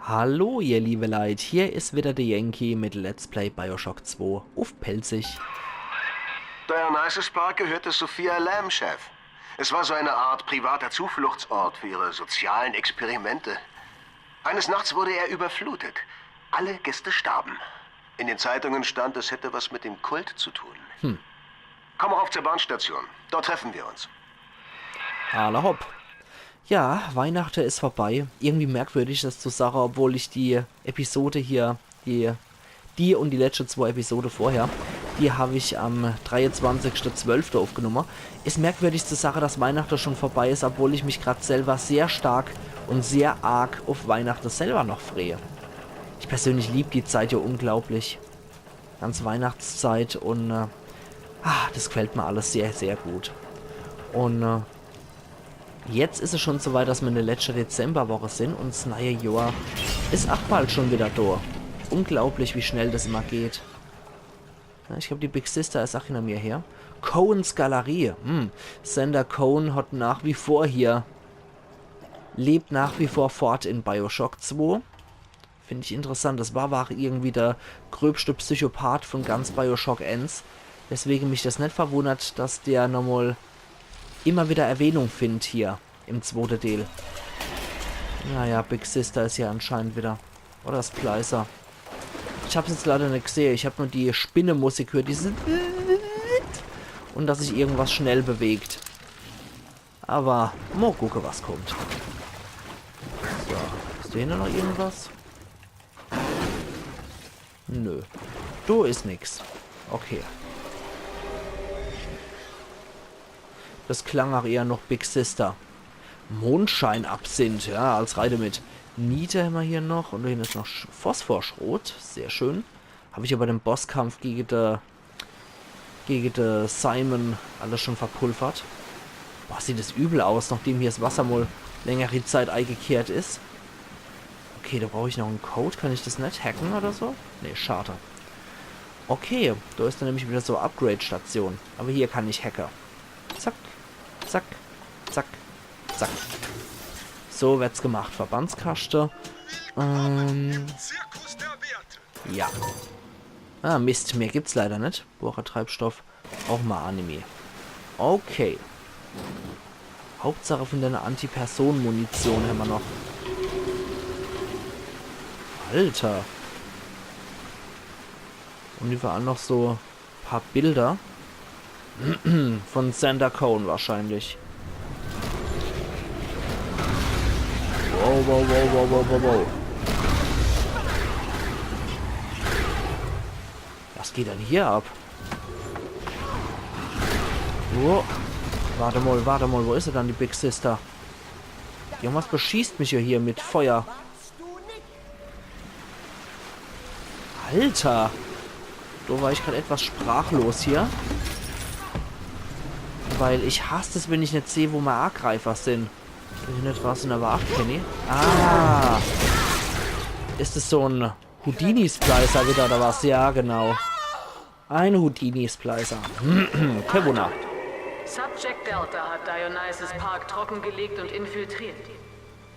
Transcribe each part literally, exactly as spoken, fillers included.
Hallo, ihr liebe Leit, hier is wieder de Yankee mit Let's Play Bioshock zwei uff Pälzisch. Dionysus Park gehörte Sophia Lamb, Chef. Es war so eine Art privater Zufluchtsort für ihre sozialen Experimente. Eines Nachts wurde er überflutet. Alle Gäste starben. In den Zeitungen stand, es hätte was mit dem Kult zu tun. Hm. Komm rauf zur Bahnstation. Dort treffen wir uns. Alla hopp. Ja, Weihnachte is vorbei. Irgendwie merkwürdig, das zu sache, obwohl ich die Episode hier, die, die und die letschte zwei Episode vorher, die hab ich am dreiundzwanzigste zwölfte uffgenumme. Is merkwürdig zu sache, dass Weihnachte schon vorbei is, obwohl ich mich grad selber sehr stark und sehr arg uff Weihnachte selber noch freue. Ich persönlich lieb die Zeit ja unglaublich. Ganze Weihnachtszeit und, äh, ah, das gefällt mir alles sehr, sehr gut. Und, äh, jetzt is es schon so weit, dass mir in de letschte Dezemberwoche sin und s neie Johr is ach bald schon wieder do. Unglaublich, wie schnell das immer geht. Ja, ich glaub, die Big Sister is ach hinter mir her. Cohen's Galerie. Hm. Sander Cohen hat nach wie vor hier, lebt nach wie vor fort in Bioshock zwei. Find ich interessant. Das war, war ach irgendwie der gröbste Psychopath von ganz Bioshock eins. Deswege mich das net verwundert, dass der nochmal immer wieder Erwähnung findt hier im zweite Deel. Naja, Big Sister is hier anscheinend wieder. Oder Splicer. Ich hab's jetzt leider net gesehe. Ich hab nur die Spinnemusik gehört, diese und dass sich irgendwas schnell bewegt. Aber mo gucke, was kommt. So, is do hinne noch irgendwas? Nö. Do is nix. Okay. Das klang ach eher noch Big Sister. Mondscheinabsinth, ja, als rein demit. Niete hämmer hier noch. Und do hinne is noch Sch-, Phosphorschrot. Sehr schön. Hab ich ja bei dem Bosskampf gege de, gege de Simon alles schon verpulvert. Boah, sieht das übel aus, nachdem hier das Wasser mal längere Zeit eingekehrt is. Okay, do brauch ich noch en Code. Kann ich das net hacke oder so? Nee, schade. Okay, do is dann nämlich wieder so Upgrade-Station. Aber hier kann ich hacke. Zack, zack, zack, zack. So wird's gemacht. Verbandskaschte. Ähm, ja. Ah, Mist, mehr gibt's leider net. Bohrer Treibstoff. Auch mal Anime. Okay. Hauptsache von der Anti-Personen-Munition hämmer noch. Alter. Und überall noch so paar Bilder. Von Sander Cohen wahrscheinlich. Wow, wow, wow, wow, wow, wow, wow. Was geht denn hier ab? Oh. Warte mal, warte mal, wo is sie dann, die Big Sister? Irgendwas beschießt mich ja hier mit Feuer. Alter! Do war ich grad etwas sprachlos hier. Weil ich hass es, wenn ich net seh, wo mei Angreifer sin. Will ich net was in der Wacht, Kenny? Ah! Is es so en Houdini-Splicer wieder, oder was? Ja, genau. Ein Houdini-Splicer. Kee Wunner. Subject Delta hat Dionysus Park trockengelegt und infiltriert.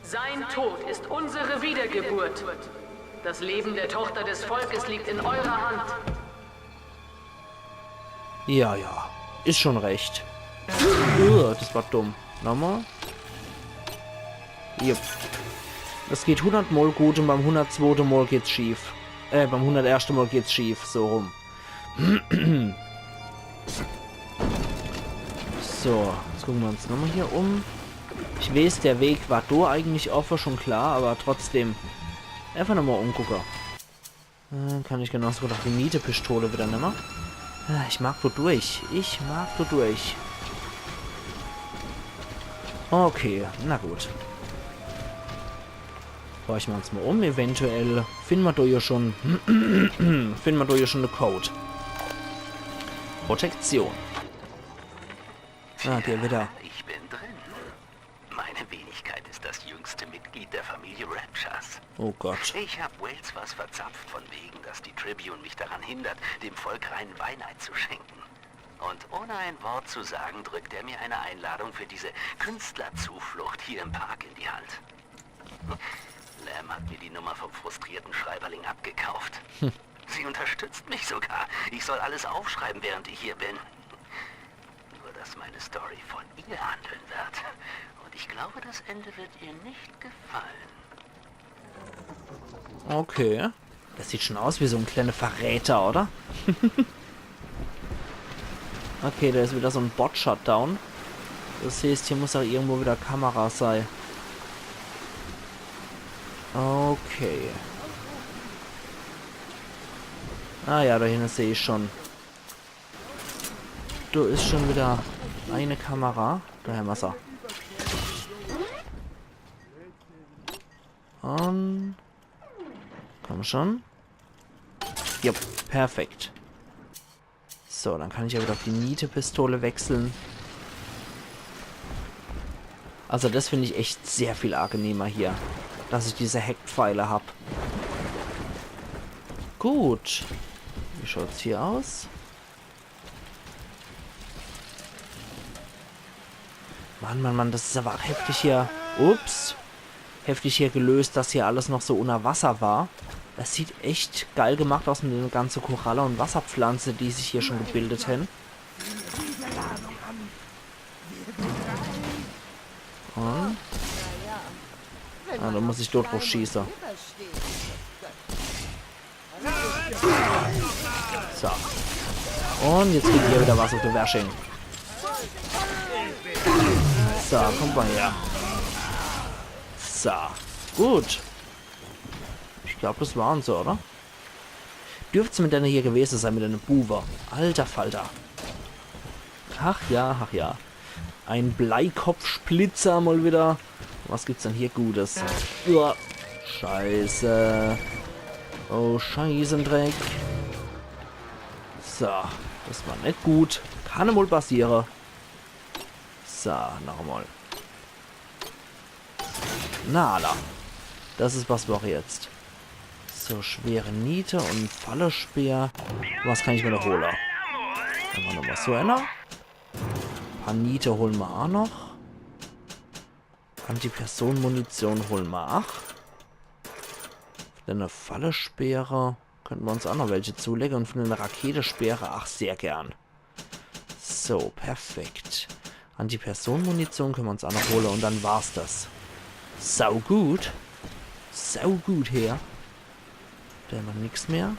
Sein Tod ist unsere Wiedergeburt. Das Leben der Tochter des Volkes liegt in eurer Hand. Ja, ja. Is schon recht. Uah, das war dumm. Nochmal. Jupp. Das geht hundert Mal gut und beim hundertzwete Mal geht's schief. Äh, beim hunderterschte Mal geht's schief. So rum. So, jetzt gucke mer uns nochmal hier um. Ich weeß, der Weg war do eigentlich offe, schon klar, aber trotzdem. Einfach nochmal umgucke. Äh, kann ich genauso gut auch die Niete-Pistole wieder nemme. Äh, ich mag do durch. Ich mag do durch. Okay, na gut. Horche mer uns mal um. Eventuell finne mer do ja schon, finne mer do ja schon de Code. Protektion. Ah, der wieder. Ich bin drin. Meine Wenigkeit ist das jüngste Mitglied der Familie Raptures. Oh Gott. Ich hab Wales was verzapft von wegen, dass die Tribune mich daran hindert, dem Volk reinen Wein einzuschenken. Und ohne ein Wort zu sagen, drückt er mir eine Einladung für diese Künstlerzuflucht hier im Park in die Hand. Lamb Hat mir die Nummer vom frustrierten Schreiberling abgekauft. Sie unterstützt mich sogar. Ich soll alles aufschreiben, während ich hier bin. Nur, dass meine Story von ihr handeln wird. Und ich glaube, das Ende wird ihr nicht gefallen. Okay. Das sieht schon aus wie so en kleiner Verräter, oder? Okay, da is wieder so en Bot-Shutdown. Das heißt, hier muss auch irgendwo wieder Kamera sei. Okay. Ah ja, da hinne seh ich schon. Da is schon wieder eine Kamera. Da hämmer se. Und... Komm schon. Jupp, perfekt. So, dann kann ich ja wieder auf die Niete-Pistole wechseln. Also das find ich echt sehr viel angenehmer hier, dass ich diese Hackpfeile hab. Gut. Wie schaut's hier aus? Mann, Mann, Mann, das is aber auch heftig hier. Ups. Heftig hier gelöst, dass hier alles noch so unner Wasser war. Das sieht echt geil gemacht aus mit den ganze Koralle und Wasserpflanze, die sich hier schon gebildet hän. Und? Ah, da muss ich dort drauf schieße. So. Und jetzt kriegt ihr wieder was auf de Wersching. So, kommt mal her. So. Gut. Ich glaub, das waren se, oder? Dürft's mit denne hier gewese sei, mit denne Buwe. Alter Falter. Ach ja, ach ja. Ein Bleikopfsplitzer mal wieder. Was gibt's denn hier Gutes? Uah. Scheiße. Oh, Scheißendreck. So, das war net gut. Kann mal passiere. So, noch mal. Na, alla. Das is was für jetzt. So, schwere Niete und Fallespeer. Was kann ich mir noch hole? Dann mache mer noch mal so einer. Paar Niete hole mer auch noch. Antipersonenmunition hole mer auch. Von denne Fallespeere könnte mer uns auch noch welche zulege und von denne Raketespeere auch sehr gern. So, perfekt. Antipersonenmunition könne mer uns auch noch hole und dann war's das. Sau gut. Sau gut her. Da hämmer nix mehr.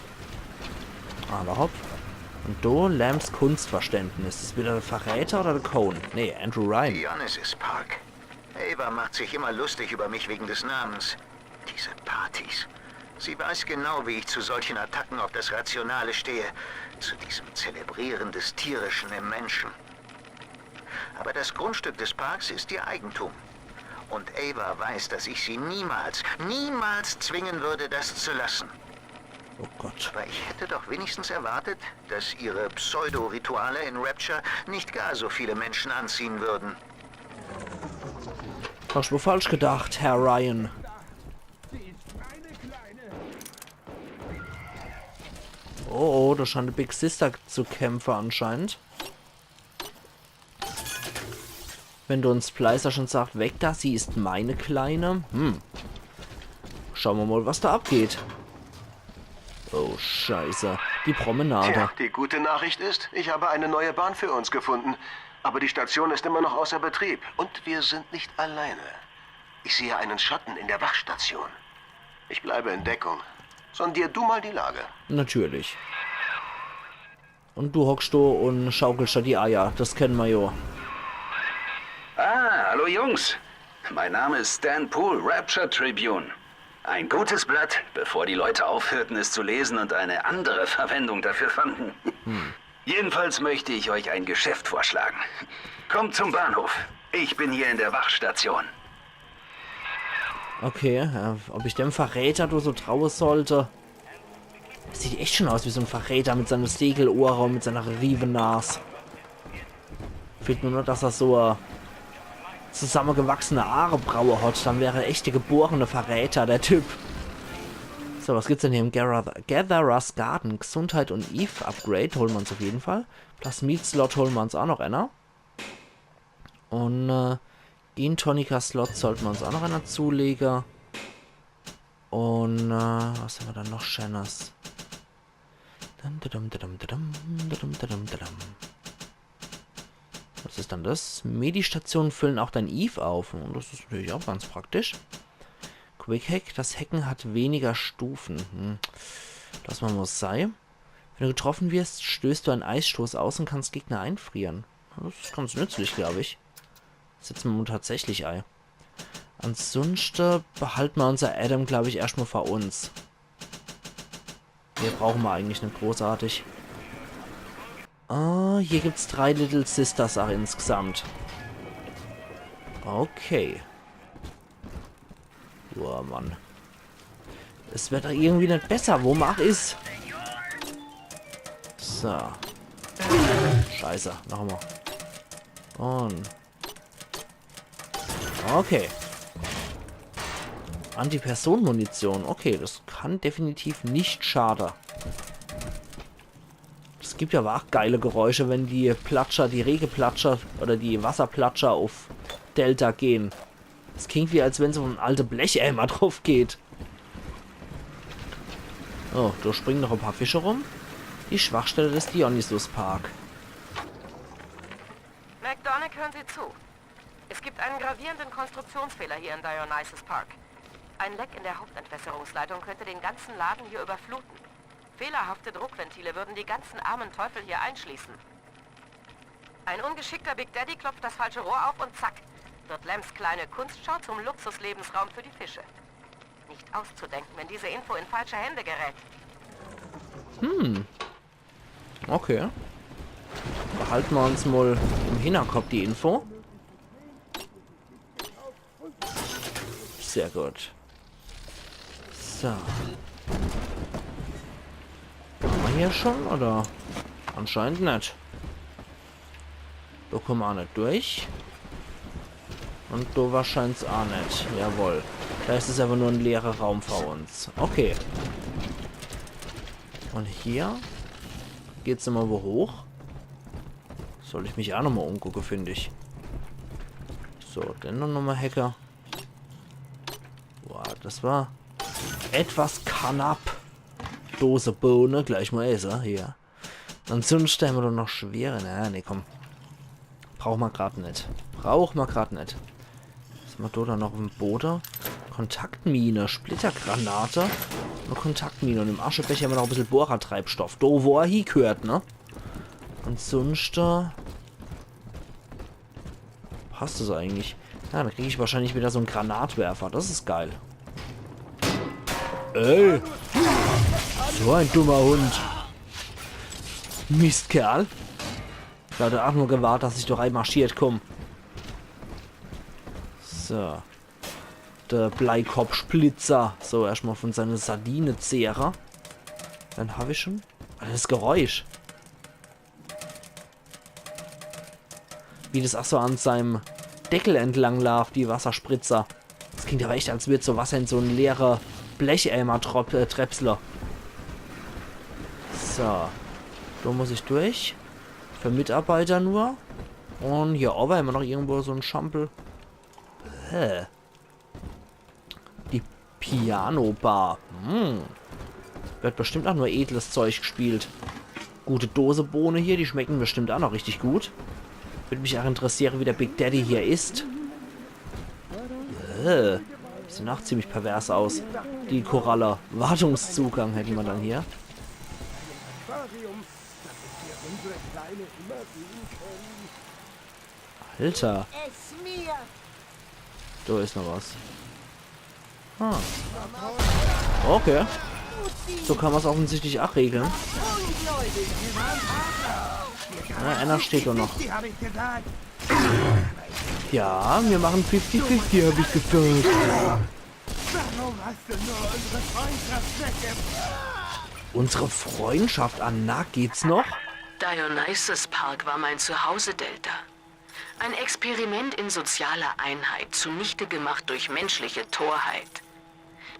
Alla hopp. Und do Lambs Kunstverständnis. Is wieder de Verräter oder de Cohn? Nee, Andrew Ryan. Dionysus Park. Ava macht sich immer lustig über mich wegen des Namens. Diese Partys. Sie weiß genau, wie ich zu solchen Attacken auf das Rationale stehe. Zu diesem Zelebrieren des Tierischen im Menschen. Aber das Grundstück des Parks ist ihr Eigentum. Und Ava weiß, dass ich sie niemals, niemals zwingen würde, das zu lassen. Oh Gott. Aber ich hätte doch wenigstens erwartet, dass ihre Pseudo-Rituale in Rapture nicht gar so viele Menschen anziehen würden. Hast du falsch gedacht, Herr Ryan. Oh, oh, da scheint die Big Sister zu kämpfe anscheinend. Wenn der Splicer schon sagt, weg da, sie ist meine Kleine. Hm. Schaue mer mal, was da abgeht. Oh, Scheiße. Die Promenade. Tja, die gute Nachricht ist, ich habe eine neue Bahn für uns gefunden. Aber die Station ist immer noch außer Betrieb. Und wir sind nicht alleine. Ich sehe einen Schatten in der Wachstation. Ich bleibe in Deckung. Sondier du mal die Lage. Natürlich. Und du hockst do und schaukelst do die Eier. Das kenne mer jo. Ah, hallo Jungs. Mein Name ist Stan Poole, Rapture Tribune. Ein gutes Blatt, bevor die Leute aufhörten, es zu lesen und eine andere Verwendung dafür fanden. Jedenfalls möchte ich euch ein Geschäft vorschlagen. Kommt zum Bahnhof. Ich bin hier in der Wachstation. Okay, äh, ob ich dem Verräter do so traue sollte? Sieht echt schon aus wie so en Verräter mit seine Segelohre und mit seiner Riewenas. Fehlt nur noch, dass er so, äh, zusammegewachsene Aarebraue hat. Dann wär er echt der geborene Verräter, der Typ. So, was gibt's denn hier im Gather- Gatherer's Garden? Gesundheit und Eve Upgrade hole mer uns auf jeden Fall. Plasmid-Slot hole mer uns auch noch einer. Und, äh, Gentoniker-Slot sollte mer uns auch noch einer zulege. Und äh, was haben wir dann noch Schönes? Dum, dum, dum, dum, dum, dum, dum, dum, dum, dum. Was ist dann das? Medi-Stationen füllen auch dein Eve auf. Und das ist natürlich auch ganz praktisch. Quick Hack, das Hacken hat weniger Stufen. Hm. Lass mal mal sei. Wenn du getroffen wirst, stößt du einen Eisstoß aus und kannst Gegner einfrieren. Das ist ganz nützlich, glaube ich. Setzen wir mal tatsächlich ei. Ansonsten behalten wir unser Adam, glaube ich, erstmal für uns. Mehr brauchen wir eigentlich nicht großartig. Ah, hier gibt's drei Little Sisters auch insgesamt. Okay. Boah, Mann. Es wird doch irgendwie nicht besser, wo Mark ist. So. Scheiße, noch einmal. Und. Okay. Anti-Personen-Munition. Okay, das kann definitiv nicht schaden. Es gibt ja aber auch geile Geräusche, wenn die Platscher, die Regeplatscher oder die Wasserplatscher auf Delta gehen. Das klingt wie, als wenn so ein alter Blecheimer drauf geht. Oh, da springen noch ein paar Fische rum. Die Schwachstelle des Dionysus Park. McDonagh, hören Sie zu. Es gibt einen gravierenden Konstruktionsfehler hier in Dionysus Park. Ein Leck in der Hauptentwässerungsleitung könnte den ganzen Laden hier überfluten. Fehlerhafte Druckventile würden die ganzen armen Teufel hier einschließen. Ein ungeschickter Big Daddy klopft das falsche Rohr auf und zack, wird Lems kleine Kunstschau zum Luxuslebensraum für die Fische. Nicht auszudenken, wenn diese Info in falsche Hände gerät. Hm. Okay. Behalten wir uns mal im Hinterkopf die Info. Sehr gut. So. Haben wir hier schon, oder? Anscheinend nicht. Da kommen wir auch nicht durch. Und da wahrscheinlich auch nicht. Jawohl. Da ist es aber nur ein leerer Raum vor uns. Okay. Und hier geht's immer wo hoch. Soll ich mich auch nochmal umgucken, finde ich. So, dann noch nochmal Hacker. Boah, das war etwas knapp. Dose Bohne, gleich mal esse, hier. Ansonsten haben wir doch noch schwere. Na, nee, komm. Brauch ma grad net. Brauch ma grad net. Was haben wir da noch im Boden? Kontaktmine, Splittergranate. Eine Kontaktmine. Und im Aschebecher haben wir noch ein bisschen Bohrertreibstoff. Da, wo er hingehört, ne? Ansonsten passt es eigentlich. Ja, dann krieg ich wahrscheinlich wieder so einen Granatwerfer. Das ist geil. Ey! So ein dummer Hund. Mistkerl. Ich hatte auch nur gewartet, dass ich da reinmarschiert komm. So. Der Bleikopfsplitzer. So, erstmal von seiner Sardine zehre. Dann hab ich schon. Ah, das Geräusch. Wie das auch so an seinem Deckel entlang laaft, die Wasserspritzer. Das klingt aber echt, als würd so Wasser in so ein leere Blecheimer trop-, äh, tröpsle. So. Da muss ich durch. Für Mitarbeiter nur. Und hier oben haben wir noch irgendwo so ein Schampel. Bäh. Die Piano-Bar. Hm. Wird bestimmt auch nur edles Zeug gespielt. Gute Dose Bohne hier, die schmecken bestimmt auch noch richtig gut. Würde mich auch interessieren, wie der Big Daddy hier ist. Äh, sieht auch ziemlich pervers aus. Die Koralle. Wartungszugang hätten wir dann hier. Alter. Da ist noch was. Ah. Okay. So kann man's offensichtlich auch regeln. Na, einer steht doch noch. Ja, wir machen fifty fifty, hab ich gesagt. Unsere Freundschaft, Anna, geht's noch? Dionysus Park war mein Zuhause, Delta. Ein Experiment in sozialer Einheit, zunichte gemacht durch menschliche Torheit.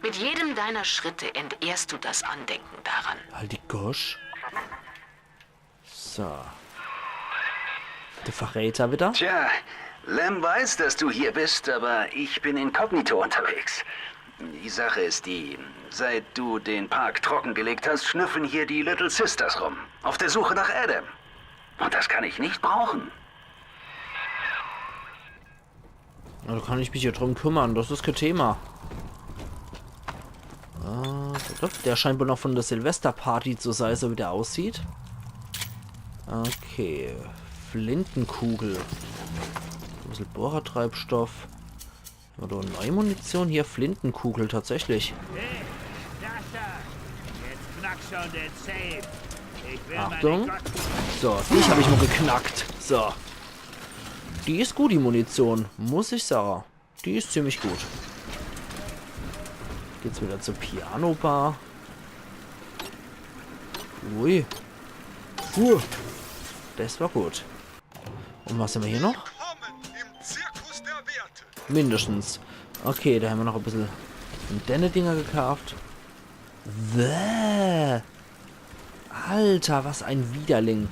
Mit jedem deiner Schritte entehrst du das Andenken daran. Halt die Gosch. So. Der Verräter wieder. Tja, Lem weiß, dass du hier bist, aber ich bin inkognito unterwegs. Die Sache ist die, seit du den Park trockengelegt hast, schnüffeln hier die Little Sisters rum. Auf der Suche nach Adam. Und das kann ich nicht brauchen. Na, do kann ich mich jo drum kümmern, das is kä Thema. Äh, der scheint wohl noch von der Silvesterparty zu sei, so wie der aussieht. Okay. Flintenkugel. E bissel Bohrertreibstoff. Oder neue Munition? Hier, Flintenkugel, tatsächlich. Hey, Sascha, jetzt knack schon den Safe. Ich will Achtung. Meine Gott So, dich hab ich mo geknackt. So. Die is gut, die Munition, muss ich sage. Die is ziemlich gut. Geht's wieder zur Piano-Bar. Ui. Puh. Das war gut. Und was hämmer hier noch? Willkommen im Zirkus der Werte. Mindestens. Okay, do hämmer noch e bissel von denne Dinger gekaaft. Bäh. Alter, was e Widerling.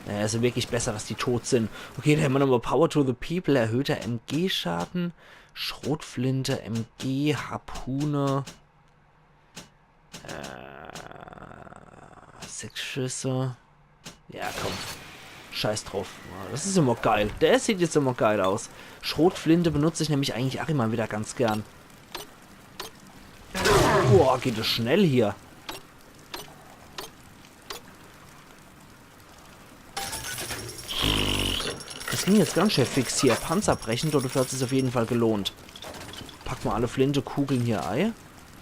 Naja, is jo wirklich besser, dass die tot sin. Okay, do hämmer nochmo Power to the People, erhöhter M G-Schaden, Schrotflinte, M G, Harpune. Äh, sechs Schüsse. Ja, komm. Scheiß drauf. Das is immer geil. Der sieht jetzt immer geil aus. Schrotflinte benutze ich nämlich eigentlich ach immer wieder ganz gern. Boah, geht das schnell hier. Das ging jetzt ganz schön fix hier. Panzerbrechend, dafür hat's sich auf jeden Fall gelohnt. Pack ma alle Flintekugeln hier ei.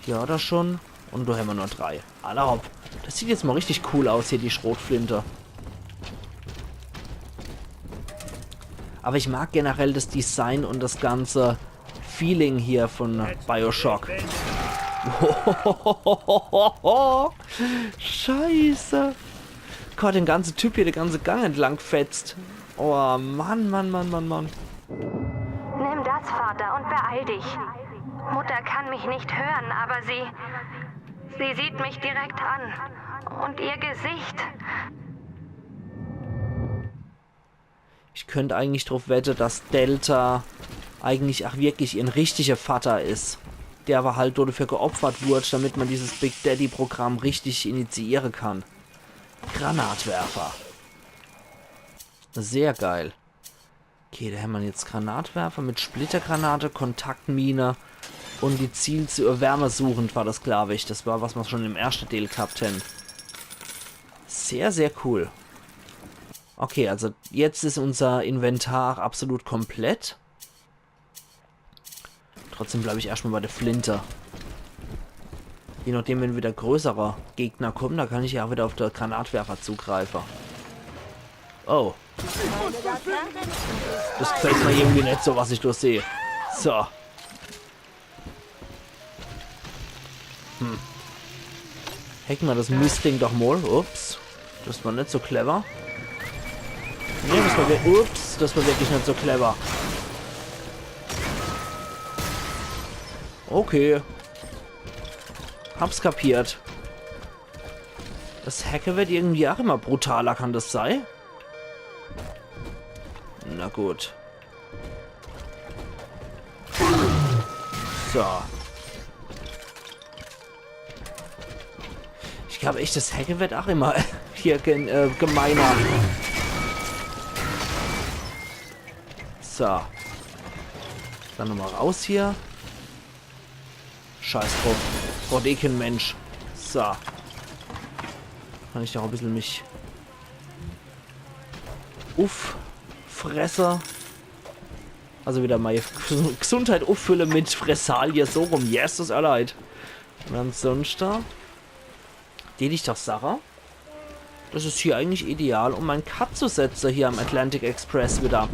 Ja, das schon. Und do hämmer nur drei. Alla hopp. Das sieht jetzt mo richtig cool aus hier, die Schrotflinte. Aber ich mag generell das Design und das ganze Feeling hier von Bioshock. Scheiße. Gott, den ganze Typ hier, de ganze Gang entlang fetzt. Oh Mann, Mann, Mann, Mann, Mann. Nimm das, Vater, und beeil dich. Mutter kann mich nicht hören, aber sie. Sie sieht mich direkt an. Und ihr Gesicht. Ich könnt eigentlich drauf wette, dass Delta eigentlich ach wirklich ihr richtiger Vater is. Der aber halt dafür geopfert wurd, damit man dieses Big Daddy Programm richtig initiiere kann. Granatwerfer. Sehr geil. Okay, do hämmer jetzt Granatwerfer mit Splittergranate, Kontaktmine und die Ziel zu wärmesuchend war das, glaub ich. Das war, was ma schon im erschte Deel gehabt hän. Sehr, sehr cool. Okay, also jetzt is unser Inventar absolut komplett. Trotzdem bleib ich erscht mo bei der Flinte. Je nachdem, wenn wieder größere Gegner kommen, do kann ich ja wieder auf de Granatwerfer zugreife. Oh. Das gefällt mir irgendwie net so, was ich do seh. So. Hm. Hacke ma das Mistding doch mol. Ups. Das war net so clever. Nee, das war wir-, ups, das war wirklich net so clever. Okay. Hab's kapiert. Das Hacke wird irgendwie ach immer brutaler, kann das sei? Na gut. So. Ich glaub echt, das Hacke wird ach immer hier gen-, äh, gemeiner. So. Dann nochmal raus hier. Scheiß drauf. Braucht eh kein Mensch. So. Kann ich doch e bissel mich uffresse. Also wieder mei Gesundheit uffülle mit Fressalie. So rum. Yes, das erleid. Und ansonsten, die ich doch Sache. Das is hier eigentlich ideal, um mein Cut zu setze hier am Atlantic Express wieder.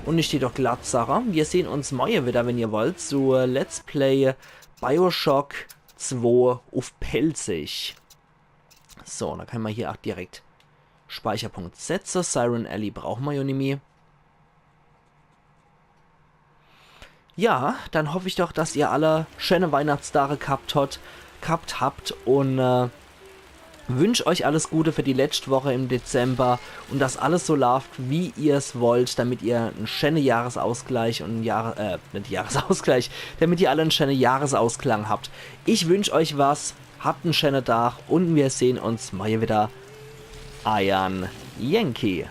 Und ich steh doch glatt, Sache. Wir sehn uns morje wieder, wenn ihr wollt, zu Let's Play Bioshock zwei uff Pälzisch. So, do kann ma hier ach direkt Speicherpunkt setze. Siren Alley brauch ma jo nimmi. Ja, dann hoff ich doch, dass ihr alle schöne Weihnachtstage gehabt hat, gehabt habt und äh, Wünsch euch alles Gute für die letscht Woche im Dezember und dass alles so laaft, wie ihr's wollt, damit ihr en schäne Jahresausgleich und Jahre, äh, net Jahresausgleich, damit ihr alle en schäne Jahresausklang habt. Ich wünsch euch was, habt en schäne Tag und wir sehn uns morje wieder. Eiern Yankee.